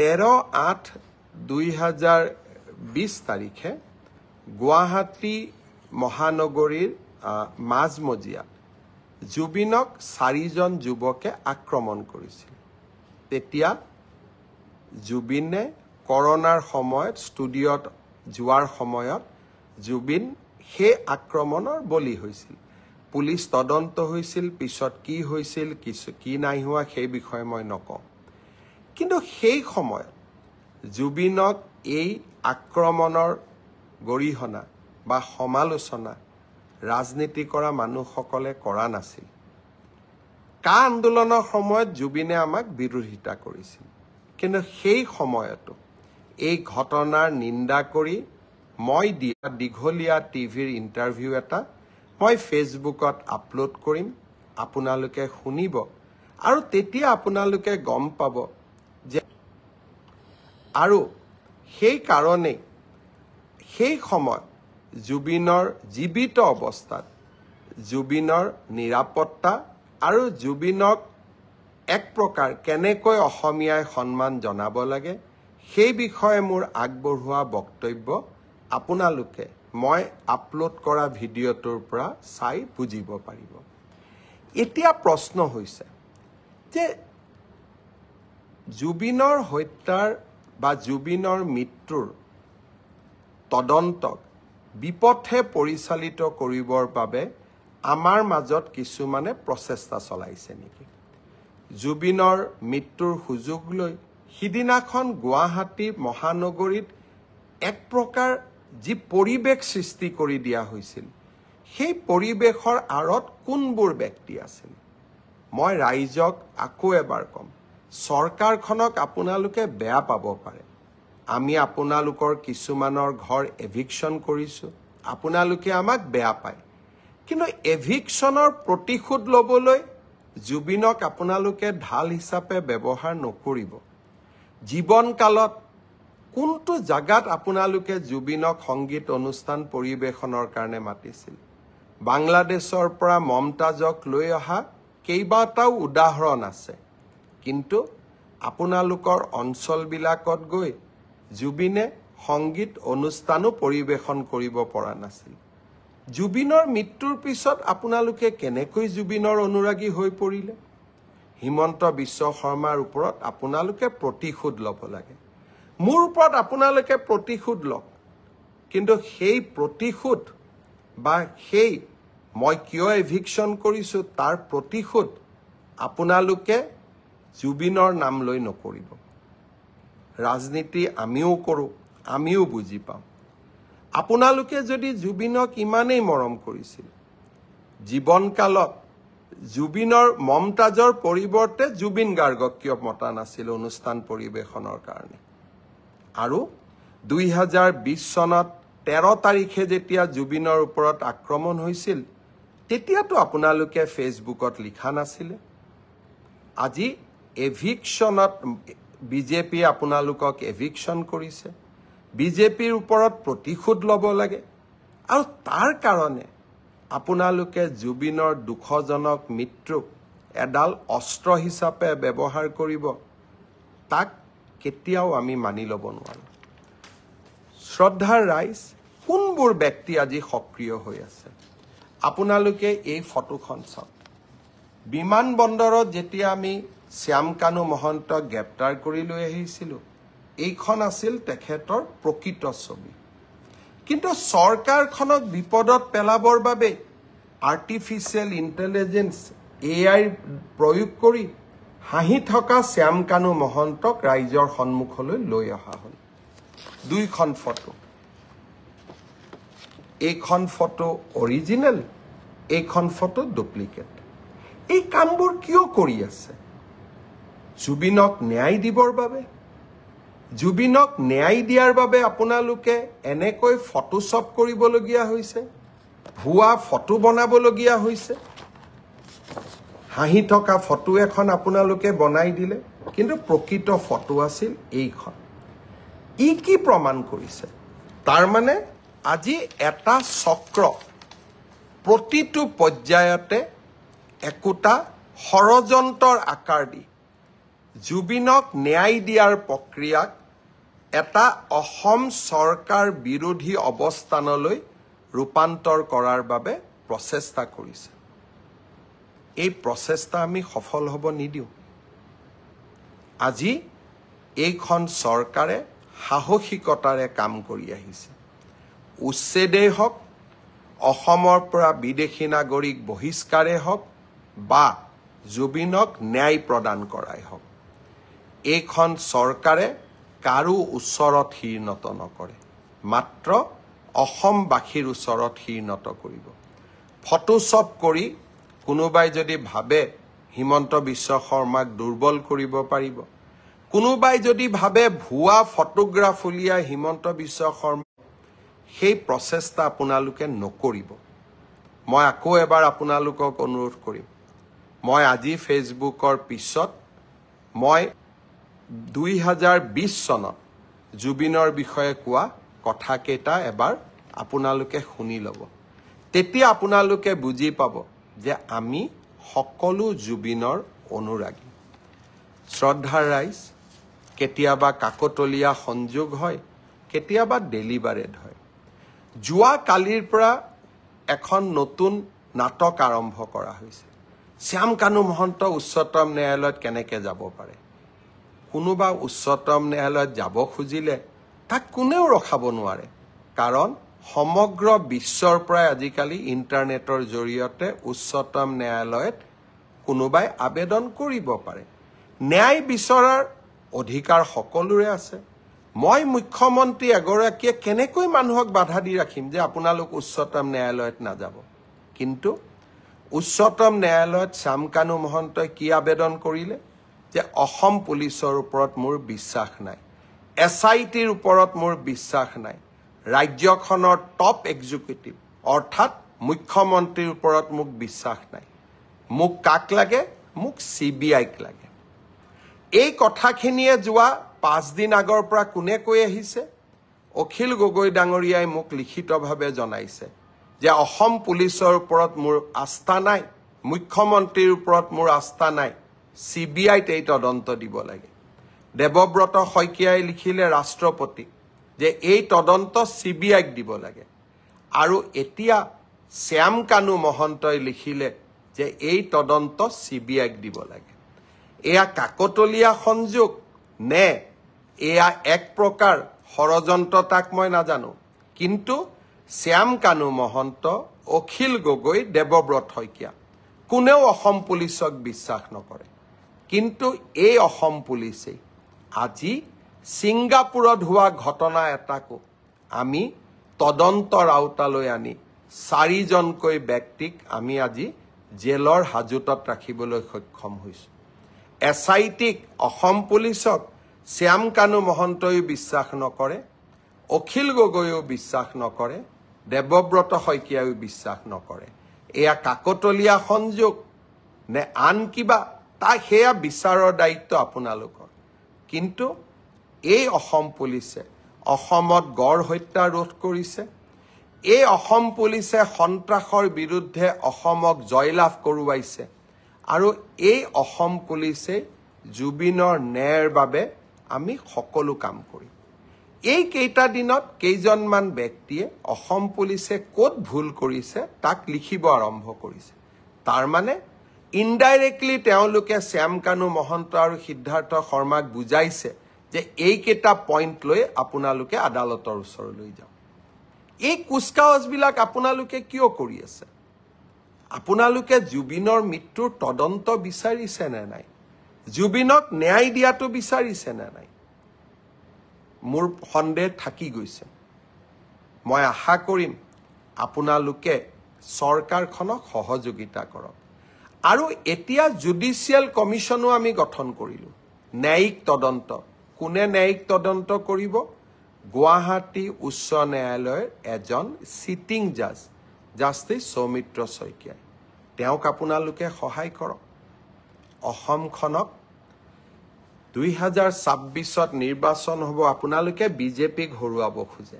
13/8/2020 তাৰিখে গুৱাহাটী মহানগৰীৰ মাজমজিয়াত জুবিনক চাৰিজন যুৱকে আক্ৰমণ কৰিছিল। তেতিয়া জুবিনে কৰোণাৰ সময়ত ষ্টুডিঅ'ত যোৱাৰ সময়ত জুবিন সেই আক্ৰমণৰ বলি হৈছিল। পুলিচ তদন্ত হৈছিল, পিছত কি হৈছিল কি নাই হোৱা সেই বিষয়ে মই নকওঁ। কিন্তু সেই সময়ত জুবিনক এই আক্ৰমণৰ গৰিহণা বা সমালোচনা ৰাজনীতি কৰা মানুহসকলে কৰা নাছিল। কা আন্দোলনৰ সময়ত জুবিনে আমাক বিৰোধিতা কৰিছিল, কিন্তু সেই সময়তো এই ঘটনাৰ নিন্দা কৰি মই দিয়া দীঘলীয়া টিভিৰ ইণ্টাৰভিউ এটা মই ফেচবুকত আপলোড কৰিম, আপোনালোকে শুনিব আৰু তেতিয়া আপোনালোকে গম পাব যে আৰু সেইকাৰণেই সেই সময়ত জুবিনৰ জীৱিত অৱস্থাত জুবিনৰ নিৰাপত্তা আৰু জুবিনক এক প্ৰকাৰ কেনেকৈ অসমীয়াই সন্মান জনাব লাগে সেই বিষয়ে মোৰ আগবঢ়োৱা বক্তব্য আপোনালোকে মই আপলোড কৰা ভিডিঅ'টোৰ পৰা চাই বুজিব পাৰিব। এতিয়া প্ৰশ্ন হৈছে যে জুবিনৰ হত্যাৰ বা জুবিনৰ মৃত্যুৰ তদন্তক বিপথে পৰিচালিত কৰিবৰ বাবে আমাৰ মাজত কিছুমানে প্ৰচেষ্টা চলাইছে নেকি? জুবিনৰ মৃত্যুৰ সুযোগ লৈ সিদিনাখন গুৱাহাটী মহানগৰীত এক প্ৰকাৰ যি পৰিৱেশ সৃষ্টি কৰি দিয়া হৈছিল, সেই পৰিৱেশৰ আঁৰত কোনবোৰ ব্যক্তি আছিল? মই ৰাইজক আকৌ এবাৰ ক'ম, চৰকাৰখনক আপোনালোকে বেয়া পাব পাৰে, আমি আপোনালোকৰ কিছুমানৰ ঘৰ এভিকশ্যন কৰিছোঁ, আপোনালোকে আমাক বেয়া পায়, কিন্তু এভিকশ্যনৰ প্ৰতিশোধ ল'বলৈ জুবিনক আপোনালোকে ঢাল হিচাপে ব্যৱহাৰ নকৰিব। জীৱনকালত কোনটো জাগাত আপোনালোকে জুবিনক সংগীত অনুষ্ঠান পৰিৱেশনৰ কাৰণে মাতিছিল? বাংলাদেশৰ পৰা মমতাজক লৈ অহা কেইবাটাও উদাহৰণ আছে, কিন্তু আপোনালোকৰ অঞ্চলবিলাকত গৈ জুবিনে সংগীত অনুষ্ঠানো পৰিৱেশন কৰিব পৰা নাছিল। জুবিনৰ মৃত্যুৰ পিছত আপোনালোকে কেনেকৈ জুবিনৰ অনুৰাগী হৈ পৰিলে? হিমন্ত বিশ্ব শৰ্মাৰ ওপৰত আপোনালোকে প্ৰতিশোধ ল'ব লাগে, মোৰ ওপৰত আপোনালোকে প্ৰতিশোধ লওক, কিন্তু সেই প্ৰতিশোধ বা সেই মই কিয় এভিকশ্যন কৰিছোঁ তাৰ প্ৰতিশোধ আপোনালোকে জুবিনৰ নাম লৈ নকৰিব। ৰাজনীতি আমিও কৰোঁ, আমিও বুজি পাওঁ। আপোনালোকে যদি জুবিনক ইমানেই মৰম কৰিছিল, জীৱনকালত জুবিনৰ মমতাজৰ পৰিৱৰ্তে জুবিন গাৰ্গক কিয় মতা নাছিল অনুষ্ঠান পৰিৱেশনৰ কাৰণে? আৰু 2020 চনত 13 তাৰিখে যেতিয়া জুবিনৰ ওপৰত আক্ৰমণ হৈছিল, তেতিয়াতো আপোনালোকে ফেচবুকত লিখা নাছিলে। আজি এভিকশ্যনত বিজেপিয়ে আপোনালোকক এভিকশ্যন কৰিছে, বিজেপিৰ ওপৰত প্ৰতিশোধ ল'ব লাগে আৰু তাৰ কাৰণে আপোনালোকে জুবিনৰ দুখজনক মৃত্যুক এডাল অস্ত্ৰ হিচাপে ব্যৱহাৰ কৰিব, তাক কেতিয়াও আমি মানি ল'ব নোৱাৰোঁ। শ্ৰদ্ধাৰ ৰাইজ, কোনবোৰ ব্যক্তি আজি সক্ৰিয় হৈ আছে? আপোনালোকে এই ফটোখন চাওক। বিমানবন্দৰত যেতিয়া আমি শ্যামকানু মহন্তক গ্ৰেপ্তাৰ কৰি লৈ আহিছিলোঁ, এইখন আছিল তেখেতৰ প্ৰকৃত ছবি। কিন্তু চৰকাৰখনক বিপদত পেলাবৰ বাবে আৰ্টিফিচিয়েল ইণ্টেলিজেঞ্চ এআইৰ প্ৰয়োগ কৰি হাঁহি থকা শ্যামকানু মহন্তক ৰাইজৰ সন্মুখলৈ লৈ অহা হ'ল। দুইখন ফটো, এইখন ফটো অৰিজিনেল, এইখন ফটো ডুপ্লিকেট। এই কামবোৰ কিয় কৰি আছে? জুবিনক ন্যায় দিবৰ বাবে। জুবিনক ন্যায় দিয়াৰ বাবে আপোনালোকে এনেকৈ ফটোশ্বপ কৰিবলগীয়া হৈছে, ভুৱা ফটো বনাবলগীয়া হৈছে। হাঁহি থকা ফটো এখন আপোনালোকে বনাই দিলে, কিন্তু প্ৰকৃত ফটো আছিল এইখন। ই কি প্ৰমাণ কৰিছে? তাৰমানে আজি এটা চক্ৰ প্ৰতিটো পৰ্যায়তে একোটা ষড়যন্ত্ৰৰ আকাৰ দি জুবিনক ন্যায় দিয়াৰ প্ৰক্ৰিয়াক এটা অসম চৰকাৰ বিৰোধী অৱস্থানলৈ ৰূপান্তৰ কৰাৰ বাবে প্ৰচেষ্টা কৰিছে। এই প্ৰচেষ্টা আমি সফল হ'ব নিদিওঁ। আজি এইখন চৰকাৰে সাহসিকতাৰে কাম কৰি আহিছে। উচ্ছেদেই হওক, অসমৰ পৰা বিদেশী নাগৰিক বহিষ্কাৰেই হওক বা জুবিনক ন্যায় প্ৰদান কৰাই হওক, এইখন চৰকাৰে কাৰো ওচৰত শিৰ নত নকৰে, মাত্ৰ অসমবাসীৰ ওচৰত শিৰ নত কৰিব। ফটোশ্বপ কৰি কোনোবাই যদি ভাবে হিমন্ত বিশ্ব শৰ্মাক দুৰ্বল কৰিব পাৰিব, কোনোবাই যদি ভাবে ভুৱা ফটোগ্ৰাফ উলিয়াই হিমন্ত বিশ্ব শৰ্মা, সেই প্ৰচেষ্টা আপোনালোকে নকৰিব। মই আকৌ এবাৰ আপোনালোকক অনুৰোধ কৰিম, মই আজি ফেচবুকৰ পিছত মই 2020 চনত জুবিনৰ বিষয়ে কোৱা কথাকেইটা এবাৰ আপোনালোকে শুনি ল'ব। তেতিয়া আপোনালোকে বুজি পাব যে আমি সকলো জুবিনৰ অনুৰাগী। শ্ৰদ্ধাৰ ৰাইজ, কেতিয়াবা কাকতলীয়া সংযোগ হয়, কেতিয়াবা ডেলিভাৰেড হয়। যোৱা কালিৰ পৰা এখন নতুন নাটক আৰম্ভ কৰা হৈছে। শ্যাম কানু মহন্ত উচ্চতম ন্যায়ালয়ত কেনেকৈ যাব পাৰে? কোনোবা উচ্চতম ন্যায়ালয়ত যাব খুজিলে তাক কোনেও ৰখাব নোৱাৰে, কাৰণ সমগ্ৰ বিশ্বৰ পৰাই আজিকালি ইণ্টাৰনেটৰ জৰিয়তে উচ্চতম ন্যায়ালয়ত কোনোবাই আবেদন কৰিব পাৰে। ন্যায় বিচৰাৰ অধিকাৰ সকলোৰে আছে। মই মুখ্যমন্ত্ৰী এগৰাকীয়ে কেনেকৈ মানুহক বাধা দি ৰাখিম যে আপোনালোক উচ্চতম ন্যায়ালয়ত নাযাব? কিন্তু উচ্চতম ন্যায়ালয়ত শ্যাম কানু মহন্তই কি আবেদন কৰিলে যে অসম পুলিচৰ ওপৰত মোৰ বিশ্বাস নাই, এছ I টিৰ ওপৰত মোৰ বিশ্বাস নাই, ৰাজ্যখনৰ টপ এক্সিকিউটিভ অৰ্থাৎ মুখ্যমন্ত্ৰীৰ ওপৰত মোক বিশ্বাস নাই, মোক কাক লাগে? মোক চি বি আইক লাগে। এই কথাখিনিয়ে যোৱা 5 দিন আগৰ পৰা কোনে কৈ আহিছে? অখিল গগৈ ডাঙৰীয়াই মোক লিখিতভাৱে জনাইছে যে অসম পুলিচৰ ওপৰত মোৰ আস্থা নাই, মুখ্যমন্ত্ৰীৰ ওপৰত মোৰ আস্থা নাই, চি বি আইত এই তদন্ত দিব লাগে। দেৱব্ৰত শইকীয়াই লিখিলে ৰাষ্ট্ৰপতিক যে এই তদন্ত চি বি আইক দিব লাগে। আৰু এতিয়া শ্যাম কানু মহন্তই লিখিলে যে এই তদন্ত চি বি আইক দিব লাগে। এয়া কাকতলীয়া সংযোগ নে এয়া এক প্ৰকাৰ ষড়যন্ত্ৰ তাক মই নাজানো, কিন্তু শ্যাম কানু মহন্ত, অখিল গগৈ, দেৱব্ৰত শইকীয়া কোনেও অসম পুলিচক বিশ্বাস নকৰে। কিন্তু এই অসম পুলিচেই আজি ছিংগাপুৰত হোৱা ঘটনা এটাকো আমি তদন্তৰ আওতালৈ আনি 4জনকৈ ব্যক্তিক আমি আজি জেলৰ হাজোতত ৰাখিবলৈ সক্ষম হৈছোঁ। এছ I টিক, অসম পুলিচক শ্যাম কানু মহন্তইও বিশ্বাস নকৰে, অখিল গগৈয়েও বিশ্বাস নকৰে, দেৱব্ৰত শইকীয়াইও বিশ্বাস নকৰে। এয়া কাকতলীয়া সংযোগ নে আন কিবা, তা সেয়া বিচাৰৰ দায়িত্ব আপোনালোকৰ। কিন্তু এই অসম পুলিচে অসমত গড় হত্যা ৰোধ কৰিছে, এই অসম পুলিচে সন্ত্ৰাসৰ বিৰুদ্ধে অসমক জয়লাভ কৰোৱাইছে, আৰু এই অসম পুলিচে জুবিনৰ ন্যায়ৰ বাবে আমি সকলো কাম কৰিম। এই কেইটা দিনত কেইজনমান ব্যক্তিয়ে অসম পুলিচে ক'ত ভুল কৰিছে তাক লিখিব আৰম্ভ কৰিছে। তাৰমানে ইনডাইৰেক্টলি তেওঁলোকে শ্যাম কানু মহন্ত আৰু সিদ্ধাৰ্থ শৰ্মাক বুজাইছে যে এইকেইটা পইণ্ট লৈ আপোনালোকে আদালতৰ ওচৰলৈ যাওক। এই কুচকাৱাজবিলাক আপোনালোকে কিয় কৰি আছে? আপোনালোকে জুবিনৰ মৃত্যুৰ তদন্ত বিচাৰিছে নে নাই? জুবিনক ন্যায় দিয়াটো বিচাৰিছে নে নাই? মোৰ সন্দেহ থাকি গৈছে। মই আশা কৰিম আপোনালোকে চৰকাৰখনক সহযোগিতা কৰক। আৰু এতিয়া জুডিচিয়েল কমিশ্যনো আমি গঠন কৰিলোঁ, ন্যায়িক তদন্ত। কোনে ন্যায়িক তদন্ত কৰিব? গুৱাহাটী উচ্চ ন্যায়ালয়ৰ এজন চিটিং জাজ জাষ্টিছ সৌমিত্ৰ শইকীয়াই। তেওঁক আপোনালোকে সহায় কৰক। অসমখনক 2026ত নিৰ্বাচন হ'ব, আপোনালোকে বিজেপিক হৰুৱাব খোজে।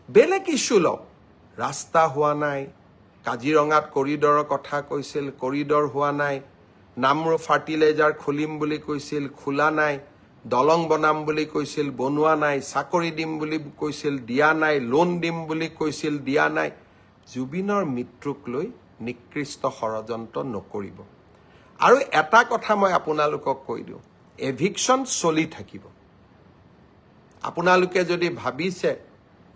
বেলেগ ইছ্যু লওক। ৰাস্তা হোৱা নাই, কাজিৰঙাত কৰিডৰৰ কথা কৈছিল, কৰিডৰ হোৱা নাই, নামৰূপ ফাৰ্টিলাইজাৰ খুলিম বুলি কৈছিল, খোলা নাই। দলং বনাম বুলি কৈছিল, বনোৱা নাই। চাকৰি দিম বুলি কৈছিল, দিয়া নাই। লোন দিম বুলি কৈছিল, দিয়া নাই। জুবিনৰ মৃত্যুক লৈ নিকৃষ্ট ষড়যন্ত্ৰ নকৰিব। আৰু এটা কথা মই আপোনালোকক কৈ দিওঁ, এভিকশ্যন চলি থাকিব। আপোনালোকে যদি ভাবিছে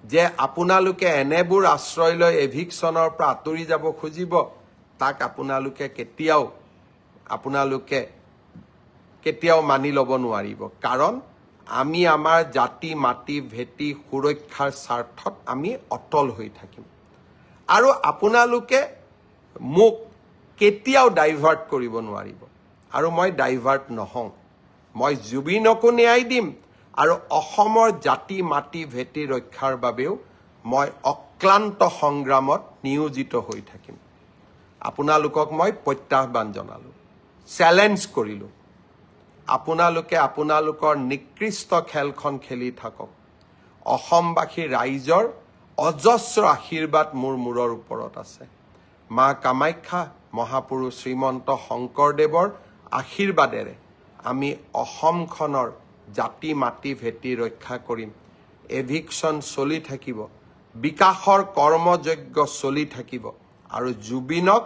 যে আপোনালোকে এনেবোৰ আশ্ৰয় লৈ এভিকশ্যনৰ পৰা আঁতৰি যাব খুজিব, তাক আপোনালোকে কেতিয়াও মানি ল'ব নোৱাৰিব। কাৰণ আমি আমাৰ জাতি, মাটি, ভেটি সুৰক্ষাৰ স্বাৰ্থত আমি অটল হৈ থাকিম আৰু আপোনালোকে মোক কেতিয়াও ডাইভাৰ্ট কৰিব নোৱাৰিব আৰু মই ডাইভাৰ্ট নহওঁ। মই জুবিনকো ন্যায় দিম আৰু অসমৰ জাতি, মাটি, ভেটি ৰক্ষাৰ বাবেও মই অক্লান্ত সংগ্ৰামত নিয়োজিত হৈ থাকিম। আপোনালোকক মই প্ৰত্যাহ্বান জনালোঁ, চেলেঞ্জ কৰিলোঁ। আপোনালোকে আপোনালোকৰ নিকৃষ্ট খেলখন খেলি থাকক। অসমবাসী ৰাইজৰ অজস্ৰ আশীৰ্বাদ মোৰ মূৰৰ ওপৰত আছে। মা কামাখ্যা, মহাপুৰুষ শ্ৰীমন্ত শংকৰদেৱৰ আশীৰ্বাদেৰে আমি অসমখনৰ জাতি, মাটি, ভেটি ৰক্ষা কৰিম। এভিকশ্যন চলি থাকিব, বিকাশৰ কৰ্মযজ্ঞ চলি থাকিব আৰু জুবিনক